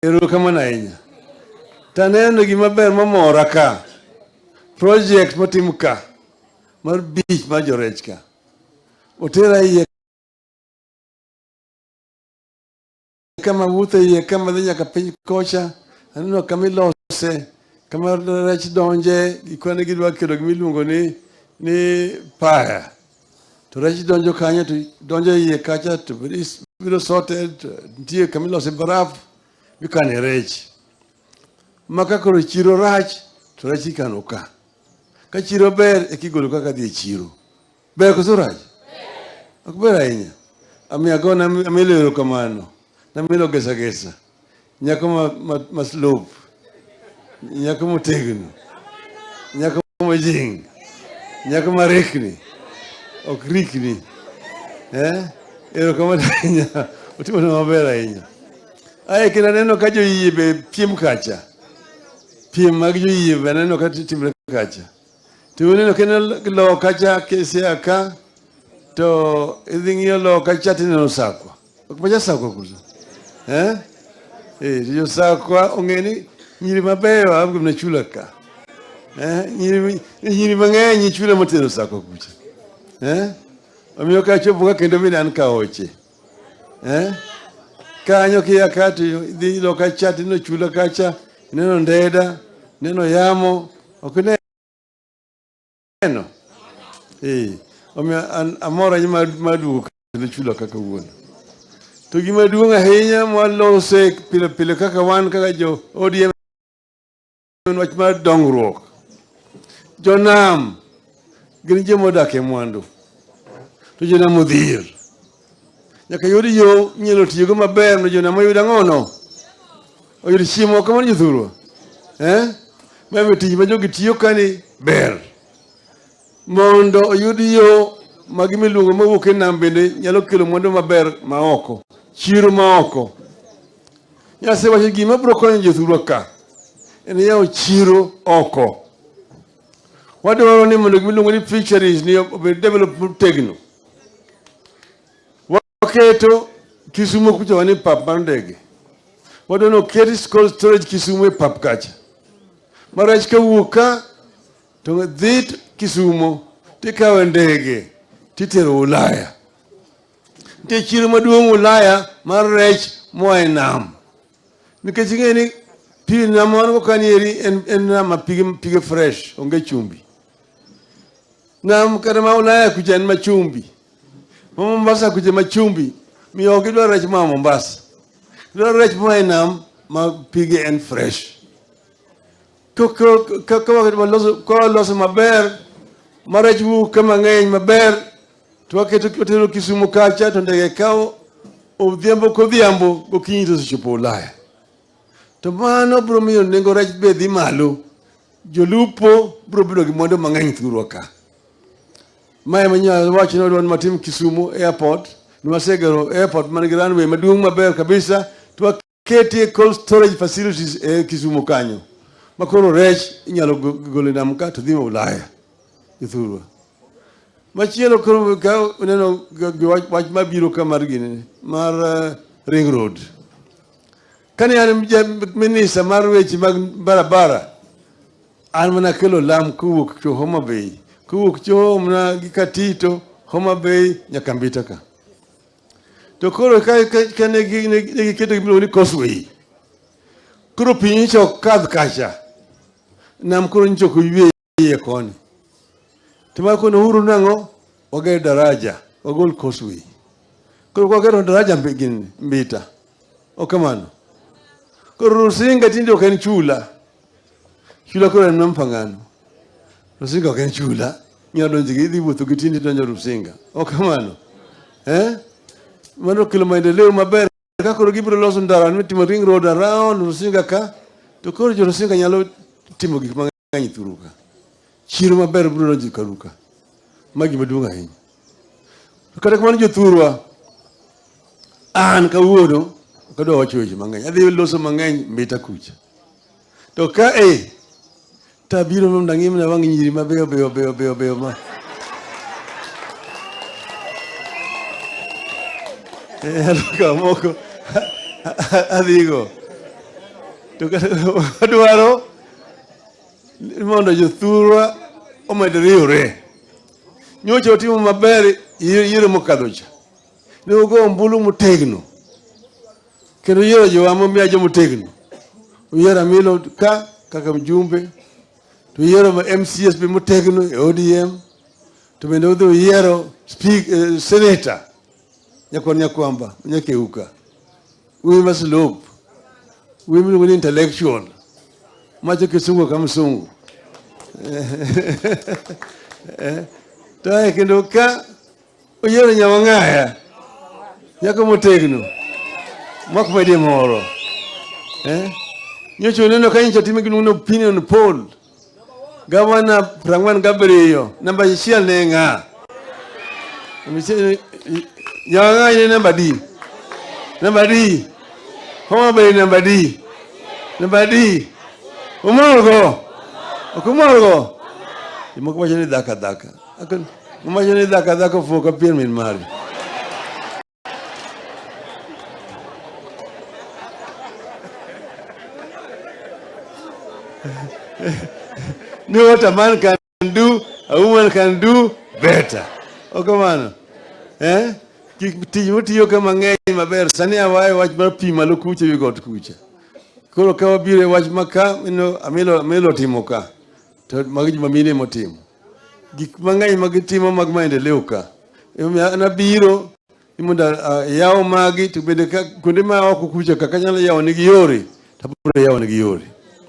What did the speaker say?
Erokamano ahinya. Taneno gima ber momora ka. Project motim ka mar beach mar jorech ka. Otera iye kama wuotho iye kama dhi nyaka piny kocha. Aneno kama ilose, kama rech donje, gikone gidwa kelo gima iluongo ni paya. To rech donjo kanyo to donjo iye kacha to biro sote to nitie kama ilose baraf mikane rech. Ma ka koro chiro rach to rech ikano ka. Ka chiro ber eka igolo kaka dhi e chiro. Ber koso rach? Ok ber ahinya. Omiyo agona Amilo erokamano. Namilo gesa gesa. Nyako ma slope. Nyako motegno. Nyako mojing. Nyako marikni. Ok rikni. Eh? Erokamano ahinya. Otimo maber ahinya. Ae kendo aneno ka joyie be piem kacha. Piem mag joyie be aneno ka timre kacha. To uneno kendo loka cha kisia ka to idhi ng'iyo loka cha tineno Sakwa. Ok macha Sakwa kuso. Eh? Eh, to jo Sakwa ong'e ni nyiri mabeyo a kuom chula ka. Eh, nyiri mang'eny chula motero Sakwa kucha. Eh? Omiyo ka chopo ka kendo bende an kaoche. Eh? Kanyo kia ka to idhi loka cha tineno chula kacha, ineno ndeda, ineno yamo, ok ineno? Eh, omiyo an amor ahinya mar duogo kendo chula kaka wuon. To gima duong' ahinya mwalose pile pile kaka wan kaka jo ODM en wach mar dongruok. Jonam gin joma odak e mwandu, to jonam odhier. Nyaka yud yo inyalo tiyogo maber mondo jonam oyud ang'ono? Oyud chiemo kamano jothurwa. Eh? Mano tich ma jogi tiyo kani ber. Mondo oyud yo ma gima iluongo mawuok e nam bende nyalo kelo mwandu maber ma oko, chiro ma oko. Nyasaye wacho gima biro konyo jothurwa ka en yawo chiro oko. Wadwaro ni mondo gima iluongo ni fisheries ni obed develop motegno. Waketo Kisumu kucha wan e pap mar ndege. Wadwaro ni oket cold storage Kisumu e pap kacha. Ma rech kawuok ka to dhi Kisumu tikawo ndege titero Ulaya. Nitie chiro maduong' Ulaya mar rech moa e nam. Nikech ing'e ni pi nam wan go kani eri en nam ma pige fresh, onge chumbi. Nam kata ma Ulaya kucha en ma chumbi. Ma Mombasa kucha ma chumbi. Miyo ok gidwar rech moa Mombasa. Gidwaro rech moa e nam ma pige en fresh. Ka waloso maber, ma rech wuok ka mang'eny maber, to waketo watero Kisumu kacha to ndege kawo odhiambo kodhiambo gokinyi to osechopo Ulaya. To mano biro miyo nengo rech be dhi malo. Jolupo biro bedo gi mwandu mang'eny thurwa ka. Ma ema inyalo wacho ni wadwaro ni watim Kisumu airport. Ni wasegero airport man gi runway maduong' maber kabisa to waketie cold storage facilities e Kisumu kanyo. Ma koro rech inyalo golo e nam ka to dhi Ulaya. Jothurwa. Machielo koro ka uneno wach mabiro ka mar gini mar ring road. Kane an minista mar weche mag barabara, an mana kelo lam kowuok cho Homa Bay, kowuok cho mana gi Katito, Homa Bay nyaka Mbita ka. To koro ka ne giketo gimiluongo ni causeway, koro pi nyocha ok kadh kacha, nam koro nyocha ok ywe iye koni. To ma kono uru nang'o, wager daraja, wagol causeway. Koro kwagero daraja gini Mbita, ok kamano. Koro Rusinga tinde ok en chula. Chula koro en Mpangano. Rusinga ok en chula. Inyalo donjo gi idhi wuotho gi tinde idonjo Rusinga. Ok kamano. Eh? Mano kelo maendeleo maber. Ka koro gibiro loso ndara mitimo ring road around Rusinga ka, to koro jo Rusinga nyalo timo gik mang'eny thuru ka. Chiro maber biro donjo karu ka. Ma gima duong' ahinya. To kata kamano jothurwa, an kawuono ok adwa wacho weche mang'eny. Adhi loso mang'eny Mbita kucha. To ka e tabiro mondo ang'i mana wang' nyiri mabeyo beyo beyo beyo beyo ma. Kamoko adhigo. To wadwaro mondo jothurwa omed riwre. Nyocha otimo maber yiero mokadho cha. Ne ogo ombulu motegno. Kendo yiero jowa momiya jomotegno. Oyiero Amilo ka kaka mjumbe. To yiero MCAs be motegno e ODM. To bende odhi oyiero senator nyakwar Nyakwamba Nyakeuka. Wuoyi maslop. Wuoyi miluongo ni intellectual. Macho kisungu ka msungu. To ae kendo ka oyiero Nyawang'aya nyako motegno mok medie moro. Eh? Nyocha uneno ka nyocha timo gimiluongo ni opinion poll. Gavana 47 namba 1 ne ng'a? Nyawang'aya ne namba di. Namba di. Homa Bay namba di. Namba di. Umorgo. Ok umorgo. Jomoko wacho ni dhako adhaka. Wacho ni dhako adhaka ofuwo ka pien min mare. Know what a man can do, a woman can do better. Okamano. Eh? Gik tich mutiyo ka mang'eny maber. Sani awaye wach mar pi malo kucha ewi got kucha. Koro ka wabiro e wach ma ka, ino Amilo, Amilo otimo ka. To magi joma mine motimo. Gik mang'eny ma gitimo mag maendeleo ka. Emomiyo an abiro ni mondo ayaw magi to bende ka kuonde ma oko kucha kaka anyalo yawo nigi yore, to abiro yawo nigi yore.